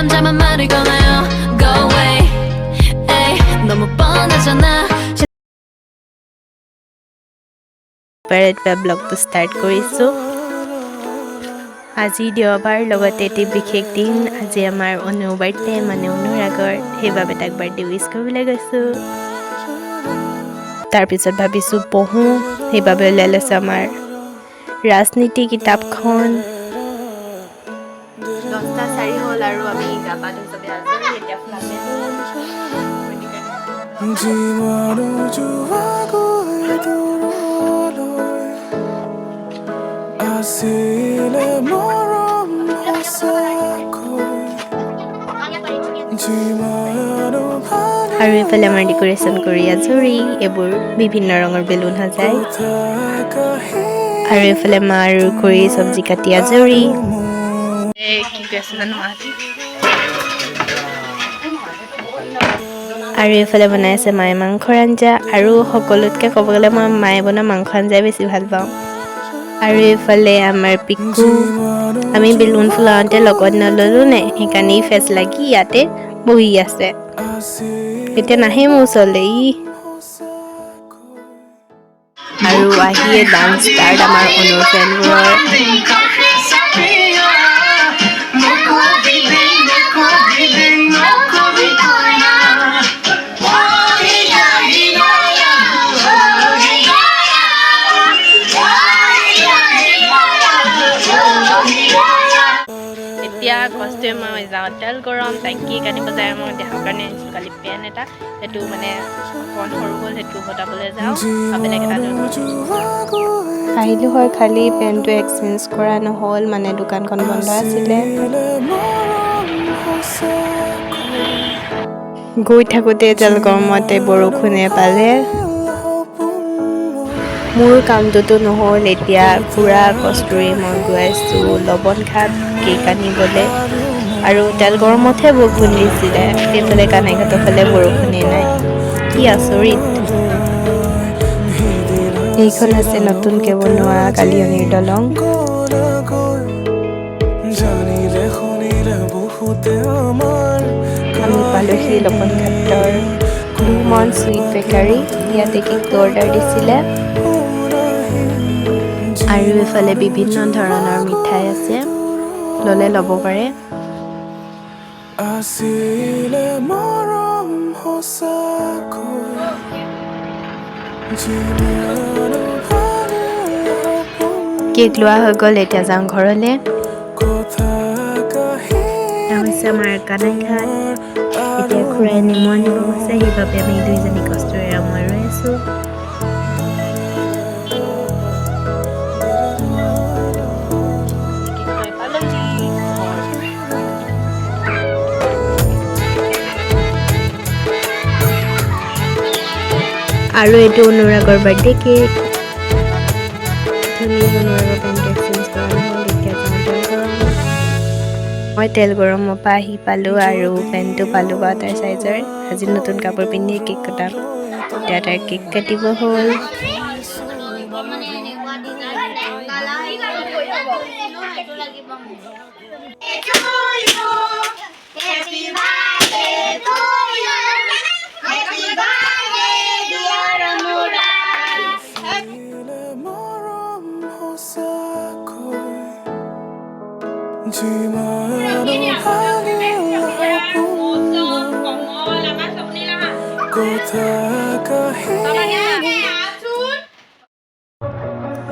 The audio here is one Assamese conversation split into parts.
남자만 말을 거나요? Go away. 에이, 너무 뻔하잖아. ৰাতিপুৱা ব্লগটো ষ্টাৰ্ট কৰিছোঁ। আজি দেওবাৰ, লগতে এটি বিশেষ দিন। আজি আমাৰ অনু বাৰ্থডে, মানে অনুৰাগৰ, সেইবাবে তাক বাৰ্থডে উইচ কৰিবলৈ গৈছোঁ। তাৰপিছত ভাবিছোঁ পঢ়োঁ, সেইবাবে উলিয়াই লৈছোঁ আমাৰ ৰাজনীতি কিতাপখন। 10টা 4 হ'ল আৰু আমি গা পা ধুই চবে আজৰি। এতিয়া ফুলাম। যিমানো যোৱাগৈ দূৰলৈ আছিলে মৰম সঁচাকৈ যিমানো ভাল আৰু এইফালে আমাৰ ডেক'ৰেশ্যন কৰি আজৰি। এইবোৰ বিভিন্ন ৰঙৰ বেলুন সজাই। কথা কাহিনী। আৰু এইফালে মা আৰু খুৰী চব্জি কাটি আজৰি। এই কি কৈ আছে জানো মাহঁতি। আৰু এইফালে বনাই আছে মায়ে মাংসৰ আঞ্জা। আৰু সকলোতকৈ ক'ব গ'লে মই মায়ে বনোৱা মাংস আঞ্জাই বেছি ভাল পাওঁ। আৰু এইফালে আমাৰ পিকু, আমি বেলুন ফুলাওঁতে লগত নল'লো নে, সেইকাৰণে ই ফেচ লাগি ইয়াতে বহি আছে। এতিয়া নাহে মোৰ ওচৰলৈ ই। আৰু আহিয়ে ডান্স ষ্টাৰ্ট আমাৰ অনুৰ ফ্ৰেণ্ডবোৰৰ। এতিয়া কষ্টৰে মই যাওঁ তেল গৰম, তাই কেক আনিব যায়। মই দেহৰ কাৰণে আনিছিলোঁ কালি পেণ্ট এটা, সেইটো মানে অকণ সৰু হ'ল, সেইটো বতাবলৈ যাওঁ আৰু বেলেগ এটা লৈ আহিলোঁ হয়। খালি পেণ্টটো এক্সচেঞ্জ কৰা নহ'ল, মানে দোকানখন বন্ধ আছিলে। গৈ থাকোঁতে তেল গৰমতে বৰষুণে পালে। মোৰ কামটোতো নহ'ল। এতিয়া খুৰা, কস্তুৰী, মই গৈ আছোঁ লৱণ ঘাট কেক আনিবলৈ। আৰু তেল গৰমতহে বৰষুণ দিছিলে, সেইফালে কানাইঘাটৰ ফালে বৰষুণেই নাই, কি আচৰিত! এইখন আছে নতুনকৈ বনোৱা কালিয়নীৰ দলং। জানিলে শুনিলে বহুতে আমাৰ আমি পালোহি লৱণ ঘাটৰ ব্লুমন চুইট বেকাৰী। ইয়াতে কেকটো অৰ্ডাৰ দিছিলে। আৰু এইফালে বিভিন্ন ধৰণৰ মিঠাই আছে, ল'লে ল'ব পাৰে। আছিলে মৰম সঁচাকৈ যিমানো ভাল কেক লোৱা হৈ গ'ল, এতিয়া যাওঁ ঘৰলৈ। কথা কাহিনী। এয়া হৈছে আমাৰ কানাইঘাট। এতিয়া খুৰাই নেমু আনিব গৈছে, সেইবাবে আমি দুইজনী কস্তুৰী আৰু মই ৰৈ আছোঁ। আৰু এইটো অনুৰাগৰ বাৰ্থডে কেক। অথনি অনুৰাগৰ পেণ্টটো এক্সচেঞ্জ কৰা নহ'ল। এতিয়া যাওঁ তেল গৰম। মই তেল গৰমৰ পৰা আহি পালোঁ আৰু পেণ্টটো পালোঁ বাৰু তাৰ চাইজৰ। আজি নতুন কাপোৰ পিন্ধিয়ে কেক কটাম। এতিয়া তাৰ কেক কাটিব হ'ল। মৰম সঁচাকৈ যিমানো ভাঙিল সপোন কথা কাহিনী।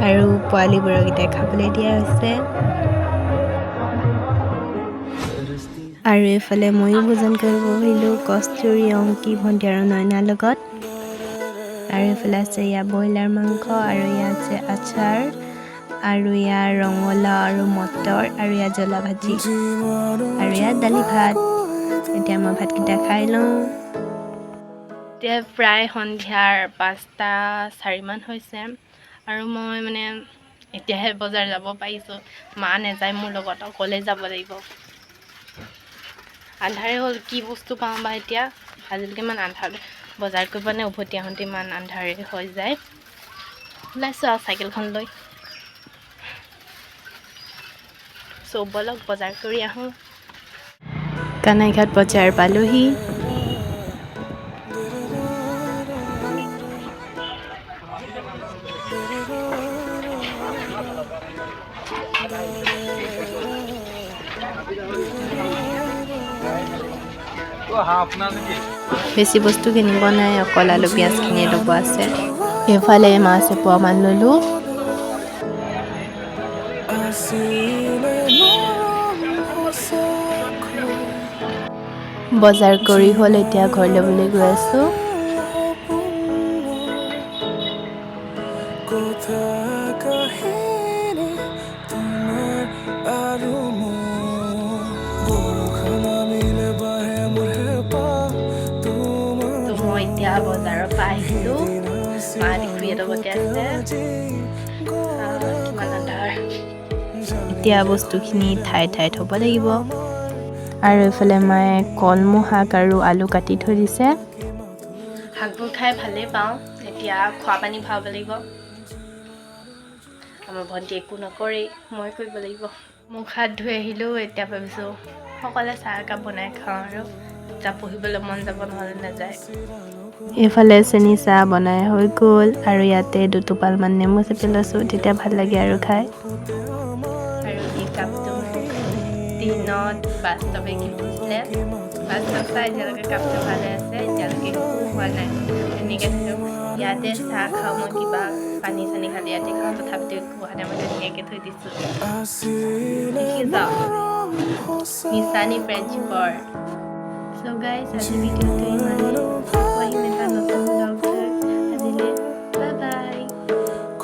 আৰু পোৱালিবোৰক এতিয়া খাবলৈ দিয়া হৈছে। আৰু এইফালে ময়ো ভোজন কৰিব বহিলোঁ কস্তুৰী, অংকি, ভণ্টি আৰু নয়নাৰ লগত। আৰু এইফালে আছে ইয়াৰ ব্ৰইলাৰ মাংস, আৰু ইয়াত আছে আচাৰ, আৰু ইয়াৰ ৰঙালাও আৰু মটৰ, আৰু ইয়াত জ্বলা ভাজি, আৰু ইয়াত দালি ভাত। এতিয়া মই ভাতকেইটা খাই লওঁ। এতিয়া প্ৰায় সন্ধিয়াৰ 5টা 4মান হৈছে আৰু মই মানে এতিয়াহে বজাৰ যাব পাৰিছোঁ। মা নাযায় মোৰ লগত, অকলে যাব লাগিব। আন্ধাৰে হ'ল, কি বস্তু পাওঁ বা এতিয়া। আজিলৈকে ইমান আন্ধাৰ বজাৰ কৰিব নে উভতি আহোঁতে ইমান আন্ধাৰে হৈ যায়। ওলাইছোঁ আৰু চাইকেলখন লৈ। চ' ব'লক, বজাৰ কৰি আহোঁ। কানাইঘাট বজাৰ পালোহি। বেছি বস্তু কিনিব নাই, অকল আলু পিঁয়াজখিনি ল'ব আছে। এইফালে মাছ এপোৱামান ল'লোঁ। আছিলে মৰম সঁচাকৈ। বজাৰ কৰি হ'ল, এতিয়া ঘৰলৈ বুলি গৈ আছোঁ। সপোন কথা কাহিনী তোমাৰ আৰু মোৰ। বৰষা নামিলে বাঢ়ে মোৰ হেঁপাহ তোমাৰ। তো মই এতিয়া বজাৰৰ পৰা আহিলোঁ। মা খুৰীহঁতৰ লগতে আছে। কিমান আন্ধাৰ! এতিয়া বস্তুখিনি ঠাই ঠাইত থ'ব লাগিব। আৰু এইফালে মায়ে কলমৌ শাক আৰু আলু কাটি থৈ দিছে। শাকবোৰ খাই ভালেই পাওঁ। এতিয়া খোৱা পানী ভৰাব লাগিব। আমাৰ ভণ্টি একো নকৰেই, মই কৰিব লাগিব। মুখ হাত ধুই আহিলোঁ। এতিয়া ভাবিছোঁ সকলোৱে চাহ একাপ বনাই খাওঁ আৰু তেতিয়া পঢ়িবলৈ মন যাব, নহ'লে নাযায়। এইফালে চেনি চাহ বনাই হৈ গ'ল আৰু ইয়াতে দুটোপালমান নেমু চেপি লৈছোঁ, তেতিয়া ভাল লাগে আৰু খাই। আৰু এই কাপটো মোক দিনত বাস্তৱে গিফ্ট দিছিলে। বাস্তৱ চাই এতিয়ালৈকে কাপটো ভালে আছে, এতিয়ালৈকে একো হোৱা নাই, ধুনীয়াকৈ থৈছোঁ। ইয়াতে চাহ খাওঁ মই, কিবা পানী চানী খালে ইয়াতে খাওঁ। তথাপিতো একো হোৱা নাই, মই ধুনীয়াকৈ থৈ দিছোঁ। আছিলে দেখি যাওঁ মৰম সঁচা। নিচানি ফ্ৰেণ্ডশ্বিপৰ। চ' গাইজ, আজি ভিডিঅ'টো ইমানেই।